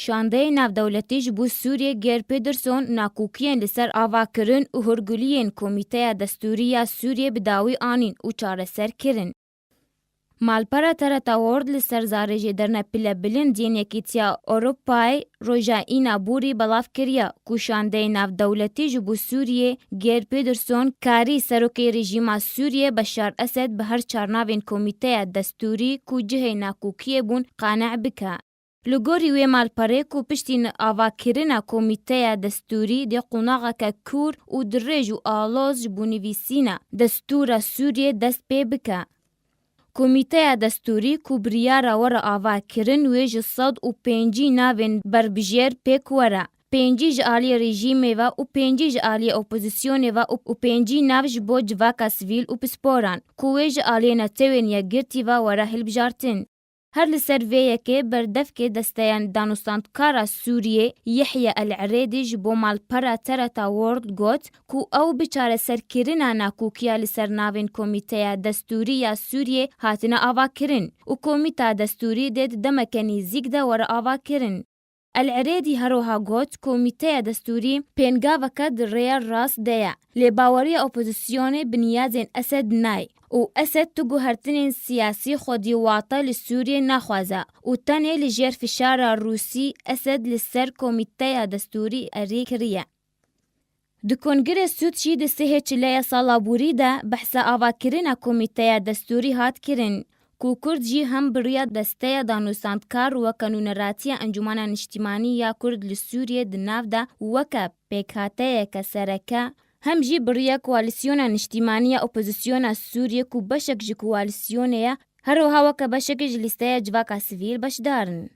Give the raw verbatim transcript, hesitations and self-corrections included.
Şandeyê navdewletî ji bo Sûriyê Geir Pederson nakokiyên li ser avakirin û hûrguliyên Komîteya Destûrî ya Sûriyê bi dawî anîn û çareser kirin. Malpera Tereta World li ser zarê jêderine pilebilind yên Yekîtiya Ewropayê roja Îna borî belav kiriye ku şandeyê navdewletî ji bo Sûriyê Geir Pederson karî serokê rejîma Sûriyê Beşar Esed bi her çar navên Komîteya Destûrî ku cihê nakokiyê bûn qane bike. Li gorî wê malperê ku piştî avakirina Komîteya Destûrî dê qonaxeke kûr û dirêj û aloz ji bo nivîsîna destûra Sûriyê dest pê bike. Komîteya Destûrî ku biryara were avakirin wê ji sed û pêncî navên berbijêr pêk were. Pêncî ji aliyê rejîmê ve û pêncî ji aliyê opozisyonê ve û, û pêncî nav ji bo civaka sivîl û pisporan ku wê ji aliyê Netewên Yekgirtî ve were hilbijartin. Her li ser vê yekê berdevkê desteya danûstandkara Sûriyê Yehya El Erêdî ji bo malpera Tereta World got ku ew bi çareserkirina nakokiya li ser navên Komîteya Destûrî ya Sûriyê hatine avakirin û Komîta Destûrî dê di demeke nêzîk de were avakirin. El Erêdî herwiha got, Komîteya Destûrî pêngaveke di rêya rast de ye. Lê baweriya opozisyonê bi niyazên Esed nayê û Esed tu guhertinên siyasî xwedî wate li Sûriyê naxwaze û tenê li jêr fişara Rûsî Esed li ser Komîteya Destûrî erê kiriye. Di Kongirê Sûd jî di sihê çileya sala borî de behsa avakirina Komîteya Destûrî hat kirin ku Kurd jî hem bi riya desteya danûstandkar weke nûneratiya Encûmena Niştîmanî ya Kurd li Sûriyê di nav de weke pêkhateyeke sereke, hem jî bi riya koalîsyona niştîmanî ya opozisyona Sûriyê ku beşek ji koalîsyonê ye, her wiha weke beşekê ji lîsteya civaka sivîl beşdar in.